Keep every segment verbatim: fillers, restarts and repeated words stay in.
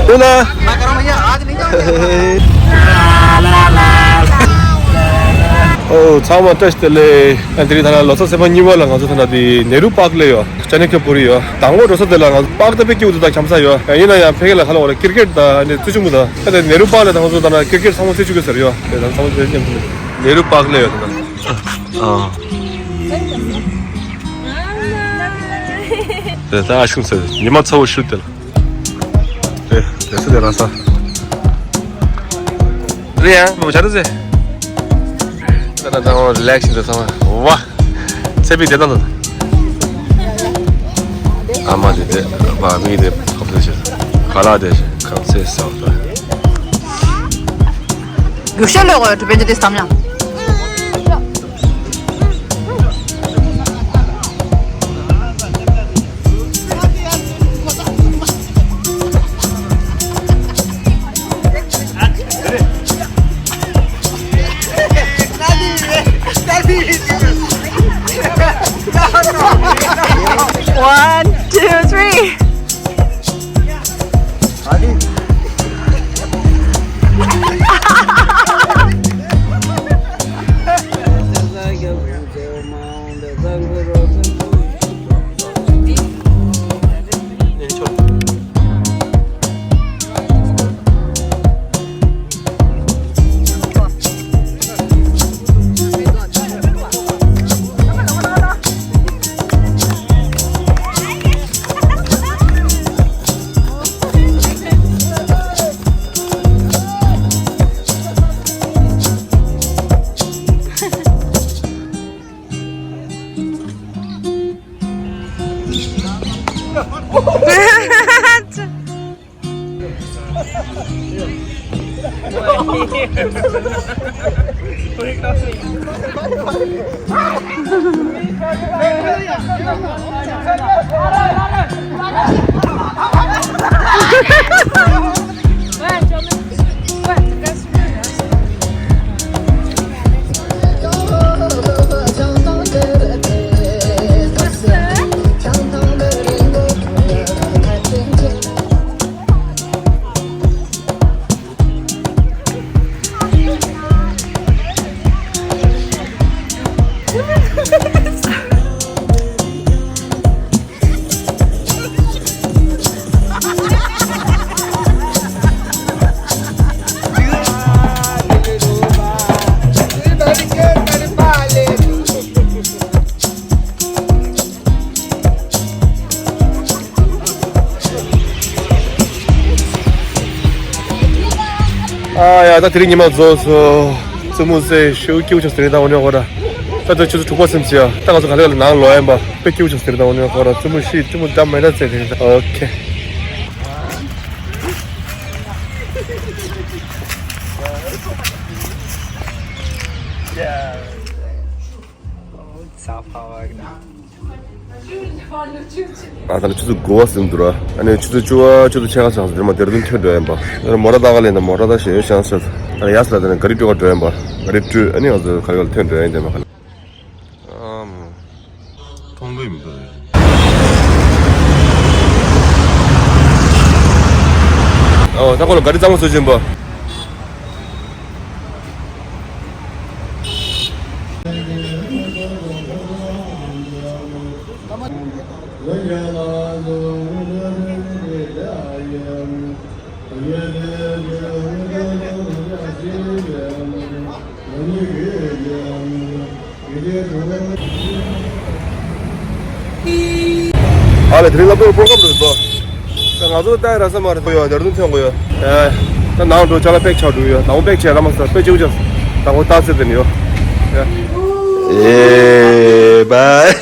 ཨོ་ཚང་མ་བཀྲ་ཤིས་བདེ་ལེགས། ཨ་དེ་རིང་ད་ལོ་གསར་ཚེས་པ་གཉིས་པ་ལ་ང་ཚོ་ཐ་ན་དེ་ནེ་རུ་པཱརྐ་སླེབས་ཡོད། ཅ་ནེ་ཁ་པུ་རི་ཡོད། དང་པོ་འགྲོ་ས་དེ་ལ་ང་ཚོ་པཱརྐ་ད་དཔེ་སྐྱིད་པོ་འདུག་ད་འཁྱམ་ས་ཡོད། ཡིན་ན་ཡང་ཕ་གི་ལ་ག་ལ་བ་ལ་ཀིར་ཀེཊ་དང་ཨ་ནི་རྩེད་ཆུང་གི་ད་ཨ་ནི་ནེ་རུ་པཱརྐ་ལ་ད་ང་ཚོ་ད་ན་ཀིར་ཀེཊ་ཚང་མ་རྩེད་ཆུང་གི་ཟེར་ཡོད། དེ་ད་ཚང་མ་རྩེད་ཆུང་གི་ནེ་རུ་པཱརྐ་སླེབས་ཡོད་ད། ཨ་དེ་ད་ཨ་ཤུང་ཟེར་ཉི་མ་ཚ་བོ་ཤུ་དེ་ལ། རེད་རེད་ས་དེ་རང་ས། རེད་ཡང་མོ་ཆ་རེད་ཟེ། ད་ད་ད་རི་ལེག་སི་ཡིན་ད་ཚང་མ་ཝ། ཚེ་པི་དེ་ད་ད། ཨ་མ་དེ་དེ་བ་མི་དེ་ཁོབ་དེ་ཤེས། ག་ལ་དེ་ཤེས་ཁམ་སེ་སའོ་ད། རྒྱུག་ཤར་ལོས་གོ་ཡོད་གྲུ་པན་ཅི་དེ་བསམ་ཡང་། One, two, three. ཨ་ཡ་ད་དེ་རིང་ཉི་མ་རྫོགས་སོང་། བཙུན་མོ་ཚེ་ཞེ་པོ་སྐྱིད་པོ་བྱུང་ཟེར་ད་འོ་ནས་ཧོ་ར། ད་ད་ཆུ་ཚོད་དྲུག་པ་ཟིན་ཟེར་ཡ། ད་ང་ཚོ་ག་ལེ་ག་ལེ་ནང་ལོག་ཡིན་པ་དཔེ་སྐྱིད་པོ་བྱུང་ཟེར་ད་འོ་ནས་ཧོ་ར། བཙུན་མོ་ཤི་བཙུན་མོ་འདྲ་མེད་ན་ཚེ་དེ་རིང་ད་ཨོ་ཁེ། ཨ་ད་ལ་ཆུ་ཚོད་དགུ་པ་ཟིན་འདུག་ར། ཨ་ནི་ཆུ་ཚོད་བཅུ་པ་ཆུ་ཚོད་ཕྱེད་ཀ་ཙམ་ཟིན་མ་དེར་དུ་ཐོན་འགྲོ་ཡིན་པ། ཨ་ནི་མོ་ཊ་ཏག་ལེན་ན་མོ་ཊ་ཏག་ཞེ་ཡོད་ཤང་ཟེར། ཨ་ནི་ཡ་ས་ལ་དེ་ནི་ག་རི་སྤྲོད་ག་འགྲོ་ཡིན་པ། ག་རི་སྤྲོད་ཨ་ནི་ང་ཚོ་ག་རི་ག་ལ་ཐོན་འགྲོ་ཡིན་དེ་མ་ཁ་ལ། ཨམ། མཐོང་གི་མི་འདུག་ཨོ་ད་ཁོ་ལ་ག་རི་གཙང་མ་བཟོ་བཞིན་པ། ཨ་ལེ་དེ་རིང་སློབ་གྲྭའི་པོ་རོ་གྷ་རམ་རེད་པ། ད་ང་ཚོ་ལྟ་ཡ་ར་ས་མ་རེད་ཡོད་ཡར་རྡུང་ཐོན་དགོས་ཡོད། ཨ་ད་ནང་འགྲོ་ཅ་ལག་པེག་ཆགས་འགྲོ་ཡོད། ནང་པེག་བྱས་ལ་མ་ས་དཔེ་ཅིག་ཅང་ད་ཁོ་ལྟ་ཚེ་དེ་ནི་ཡོད། ཨེ་བའི།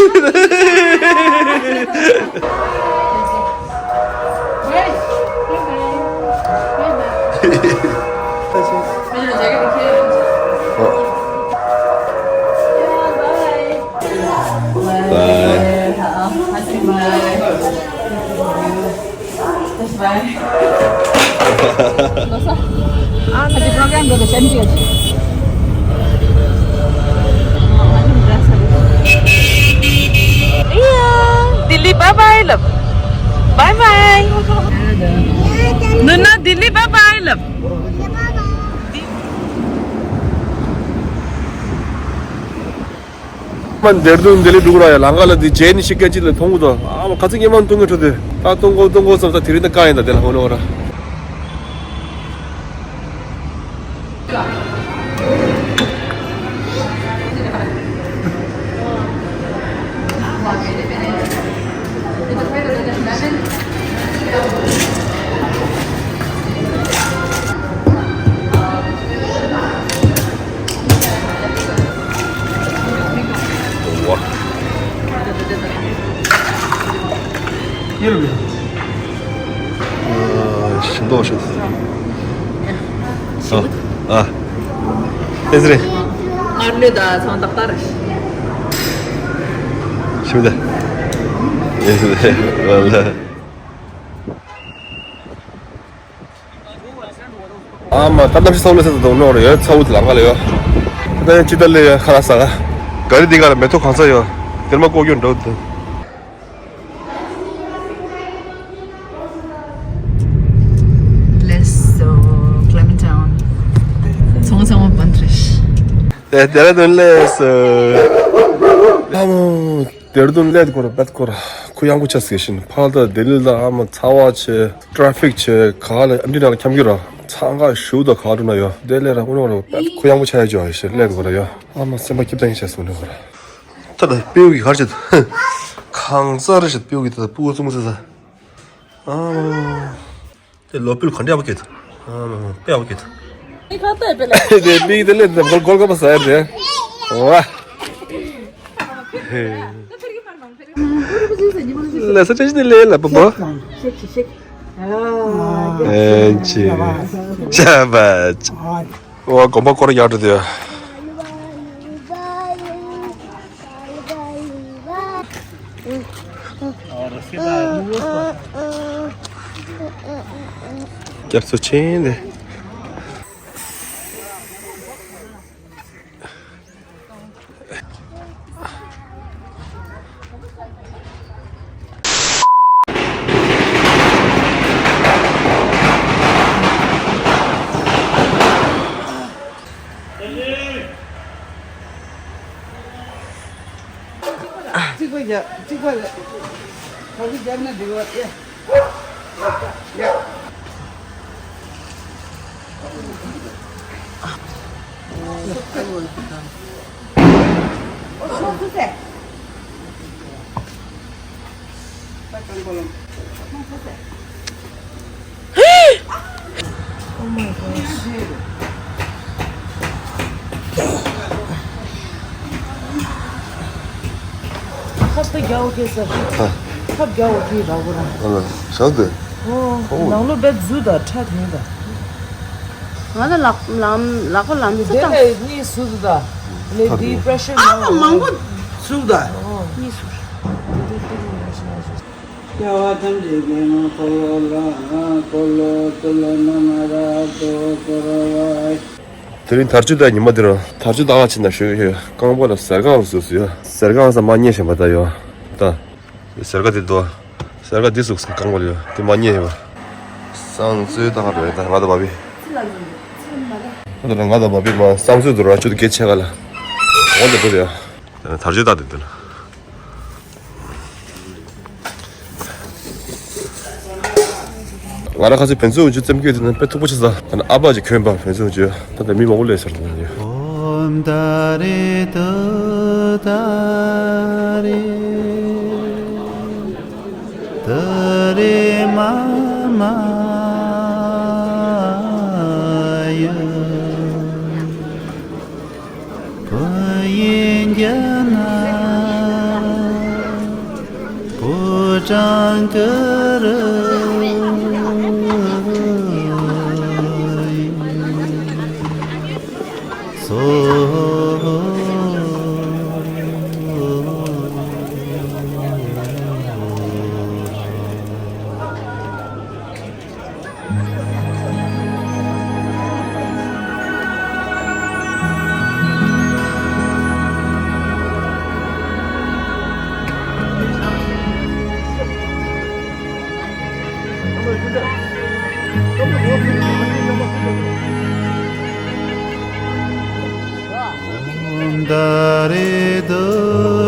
ཡ། ལྡི་ལི་བྷའི་བྷའི་ལབ། བྷའི་བྷའི། ནུ་ན་ མ་འདེར་དུ་འདི་ལས་འདུག་ར་ཡ་ལང་ཀ་ལ་འདི་ཇེ་ནི་ཤི་ཀ་ཅི་ལ་མཐོང་གི་འདུག་ཨ་མ་ཁ་ཚིག་ཉེ་མ་མཐོང་གི་འཕྲོ་དེ་ད་གཏོང་གོ་གཏོང་གོ་ཙམ་ད་དེ་རིང་ད་ཀ་ཡིན་ད་དེ་ལ་ཧོ་ནོ་ར། ཤིང་ཏོག་ཤིག་ཨ། ཨ། ཨེ་ཟེར། ང་ལོས་ད་ཚང་ཏག་ཏག་རེད། ཤིང་ཏོག་ཨེ་ཟེར། ཝ་ལ། ཨ་མ་ད་གནམ་གཤིས་ཚ་བོ་ལ་ཟེར་དུ་འགྲོ་རེ་ཡོད། ཚ་བོ་དེ་ལ་ང་ལ་ཡོད། ད་ཡང་ཅི་ལྟར་ལས་ཡོད་ཁ་ལག་ཟ་ག་ག་རི་འདི་ག་ལ་མེ་ཏོག་གང་ས་ཡོད། དེར་མ་ལྐོག་གྱོན་འགྲོ་དུ། Let's go Clement Town. ཚང་ཚང་མ་བན་ཏྲེ་ཤི། དེ་དེ་ར་དོན་ལས་སོ། ཨ་མོ། དེར་དུ་སླེབས་དགོས་ར་བད་དགོས་ར་ཁུ་ཡངས་པོ་ཆ་ཟེར་བཞིན་ཕར་ད་ལྡི་ལི་ལ་ཨ་མ་ཚ་བ་ཆེ་ཊ་ཕིག་ཆེ་ག་ལ་ཨ་འདི་ནང་ལ་འཁྱམ་གི་ར་ཚང་ག་ཞུ་ད་ག་རུ་ན་ཡོད་དེ་ལས་ར་ཨུ་ནོ་ར་བད་ཁུ་ཡངས་པོ་ཆ་ཡ་ཇོ་ཧེ་ཤེ་སླེབས་དགོས་ར་ཡོད། ཨ་མ་སེམས་པ་སྐྱིད་ཏང་ཆ་སུ་ནི་གོ་ར་ད་ད་སྤེའུ་གི་གར་ཆེ་ད་གང་ས་རེ་ཞིག་སྤེའུ་གི་ད་སྤུ་གུ་ཙུམ་ཙུ་ས་ཨ་མ། དེ་ལོ་པིལ་ག་འདྲ་བ་སྐྱེད། ཨ་མ་དཔེ་བ་སྐྱེད། ཁ་ཏ་པེ་ལ། དེ་པིག་དེ་ལེ་དེ་གོལ་གོལ་ག་པ་ཟ་ཡ་དེ། ཝ། ལ་ས་ཅི་ཞིག་ལེ་ལ་པོ་པོ། ཨེ་ཅི། ཅ་བ་ཅ། ཝ་གོམ་པ་སྐོར་ཡག་འགྲོ་དེ། སྐྱབས་སུ་ཆེན་དེ། གཅིག་པ་རྒྱབ། གཅིག་པ་རེད། ག་གི་རྒྱབ་ན་འགྲིག་པ་ཨེ། ཡ། Oh my gosh. ཁབ་ཏུ་རྒྱག་གི་ཟེར། ཁབ་རྒྱག་གི་ར་བོ་ར། ཨ་ལ་ཞག་དེ། ཨོ། ཨོ། ནང་ལོ་བེད་ཟུ་ད་ཁྲ་དེ་ད། ང་ལ་ལག་ལམ་ལག་པ་ལམ་ཚ་དེ་དང་། ལས་གཉིས་ཟུ་ད། ལས་འདི་པྲེ་ཤར་ཨ་མ་མང་པོ་ཟུ་ད། ཨོ། གཉིས་ཟུ། དེ་དེ་དེ་ནི་ར་ཞིག་ན་ཞིག་སྐྱེ་བ་ཐམས་ཅད་ཀྱི་ནང་འཁོར་ལོ་ལ་འཁོར་ལོ་ཏུ་ལ་ན་མ་ར་ཏོ་ཀོ་ར་ཝའི། དེ་རིང་དར་ཆུ་ད་ཉི་མ་དེ་རང་དར་ཆུ་ད་ང་ཕྱིན་ན་ཞོད་ཡོད་རྐང་པ་ལ་ཟེར་གང་རུ་སུ་སུ་ཡོད་ཟེར་གང་ས་མ་རྙེད་བཞིན་པ་ད་ཡོད་ད། ཟེར་ག་དེ་དོ། ཟེར་ག་དེ་སུག་སུག་གང་བ་ལ་ཡོད་དེ་མ་རྙེད་ཡོད། སང་ཚོའི་ད་ག་རེད་ད་ང་ད་བ་བི། ང་ད་ང་ད་བ་བི་མ་སང་ཚོའི་དུ་ར་ཆུ་དུ་སྐད་ཆེ་ག་ལ། འོ་ད་དུ་རེད། དར་ཆུ་ད་དེ་དུ་ལ། ང་རང་ཁ་སང་བན་ཚུ་འཇུ་བཙེམ་སྐྱོད་དེ་ནི་དཔེ་མཐུག་པོ་ཆགས་ས། ཨ་ནི་ཨ་ཕ་ཅིག་གྱོན་པ་བན་ཚུ་འཇུ་ད་ལྟ་མི་མང་པོ་སླེབས་ཚར་འདུག་ཡ། ཨོམ་ཏཱ་རེ་ཏུ་ཏཱ་རེ་ཏུ་རེ་མ་མ་ཡ། བུ་ཡིན་རྒྱ་ན་བུ་ཀྲང་ཀི་རུ་སོ། ད་རེ་དུ།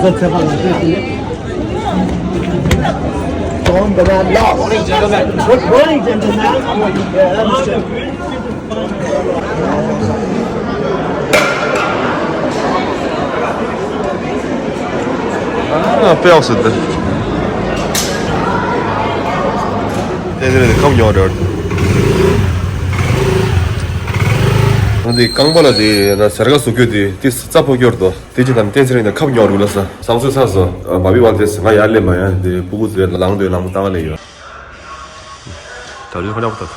Good morning, gentlemen. Good morning, gentlemen. Yeah, that's it. ཨ། དཔེ་ཡག་སོང་། དེ་དེ་རེད། ཁམས་ཉོ་རེད། འདི་རྐང་པ་ལ་དེ་ན་སེར་ཀ་བཟོ་རྒྱུ་དེ་དེ་རྩ་ཕོག་གྱུར་ཏོ། དེ་ཅི་དང་བསྟན་ཚེ་རིང་དང་ཁབ་ཉོ་རུ་ལ་ས་བསམ་ཚུལ་ཚ་སོ། བ་བི་བ་དེ་ང་ཡར་སླེབས་མ་ཡ། དེ་སྤུ་གུ་ཚོའི་ལང་དུས་ལང་དུ་བཏང་ལེ་ཡོད། ད་ལུས་ཧོ་ལ་ཧོ་ད། དཔལ་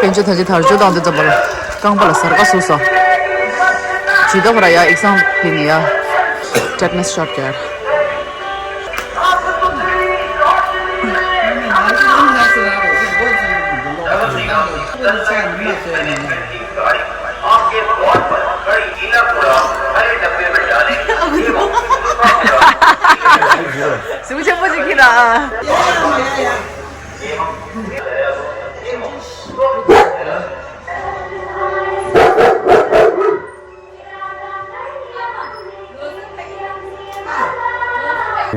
འབྱོར་ཐ་ཆེ་དར་ལྕོག་དང་དེ་ཙམ་པ་ལ་རྐང་པ་ལ་སར་ཀ་སུ་ས། ཇུས་ཏོག་ར་ཡ་ཨིག་སང་ཕི་ནི་ཡ་ཏེ་ཊ་ནས་ཤོཊ་ཀར། སུ་ཆེན་པོ་ཅིག་གིས་ན།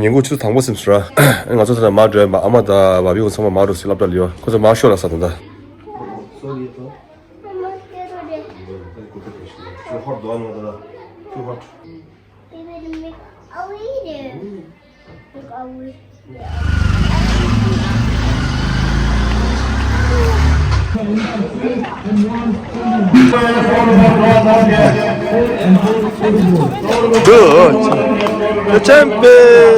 ཉིན་གུང་ཆུ་ཚོད་དང་པོ་ཟིན་སོང་ར། ང་ཚོ་ཚོ་ལ་མར་འགྲོ་ཡ་མ། ཨ་མ་དང་བ་བི་ཁོ་ཚང་མ་མར་འགྲོ་ཟེར་སློབ་གྲྭ་ལ་ཡོད། ཁོ་ཚོ་མར་ཤོག་ལ་ས་དང་ད། Too hot, don't want to. Too hot. Baby, make a way there. Make a way. Good. The champion.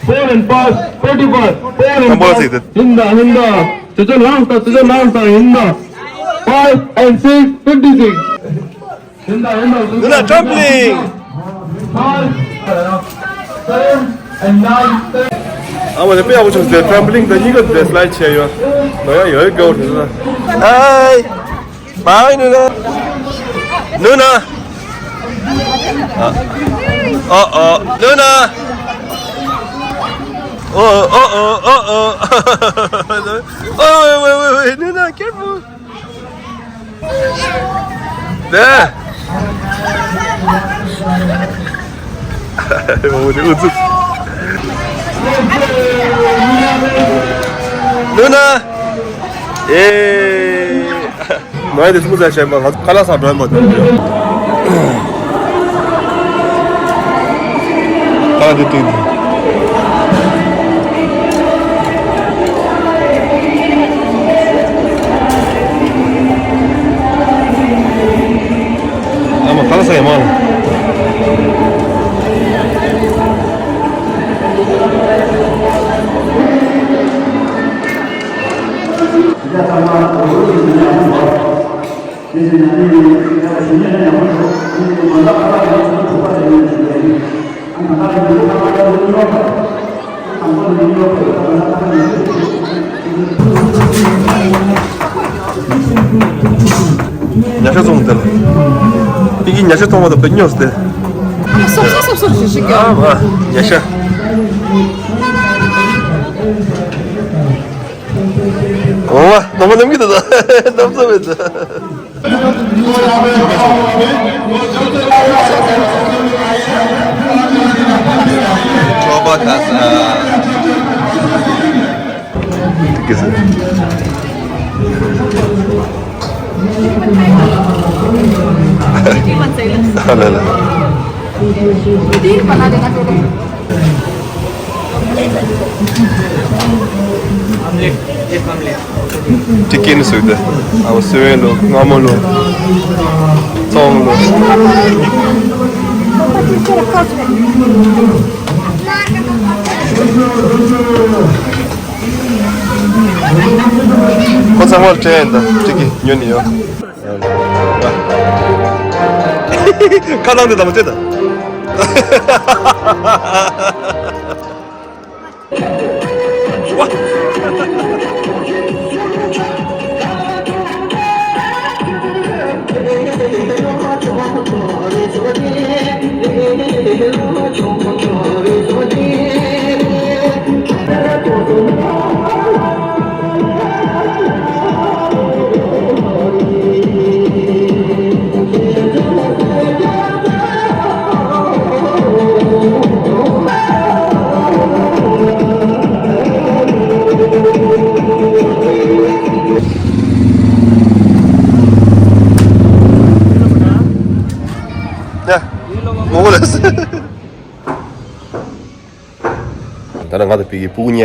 Four and five, forty-five. Four and five. ཡིན་ད། ཡིན་ད། ཅོ་ཅོ་ལངས་ད། ཅོ་ཅོ་ལངས་ད། ཡིན་ད། Five and six, fifty-six. ཡིན་ད། ཡིན་ད། ནུ་ན་ཊམ་པི་ལིང་། Five, seven and nine. ཨ་མ་དེ་དཔེ་ཡག་པོ་བྱུང་སྟེ། ཊམ་པི་ལིང་དང་གཉིས་ཀ་དེ་སི་ལའེ་ཌི་བྱས་ཡོད། ནོ་ཡ་ཡོད་དགའ་བོ་དེ་ཚོ། ཧའི། Bye, Nuna. Nuna. Uh, uh, uh, Nuna. Oh, oh, oh, oh, oh. Oh, wait, wait, wait, wait, Nuna, careful. There. Nuna. Hey. ནོར་དེ་སུ་ཟ་ཤེས་པ། ང་ཁ་ལག་ཟ་འགྲོ་ཡ་མ་འདུག་ཁ་ལག་དེ་སྟེང་དུ། ཨ་མ་ཁ་ལག་ཟ་ཡ་མ་ལ། ཉ་ཤ་བཙོང་དེ་ལ། ཨི་ཀི་ཉ་ཤ་མཐོང་བ་དང་བོད་ཉོས་ཏེ། སོབ་སོབ་སོབ་སོབ་ཞིག་ཞིག་ཨ་མ་ཉ་ཤ། འོ་བ་ནམ་མཁའ་ནམ་གྱི་དུ་ད་ནམ་ཚོ་མེད་དུ། ཁྱོ་པ་ཁ་ས། ཨ་ལ་ལ། ཅི་ཀིན་སུ་དེ། ཨ་བ་སུ་ཝེ་ལོ། སྔ་མོ་ལོ། ཙོང་ལོ། ཁོ་ཚང་མར་སྤྲད་ཡིན་ད། ཅིག་གིས་ཉོ་ནི་ཡོད། ཁ་ནང་དུ་དམ་བཅད་ད། ཡ། མོ་གོ་ལེ། ད་ནི་ང་དང་པི་ཀི་སྤུ་གུ་གཉིས།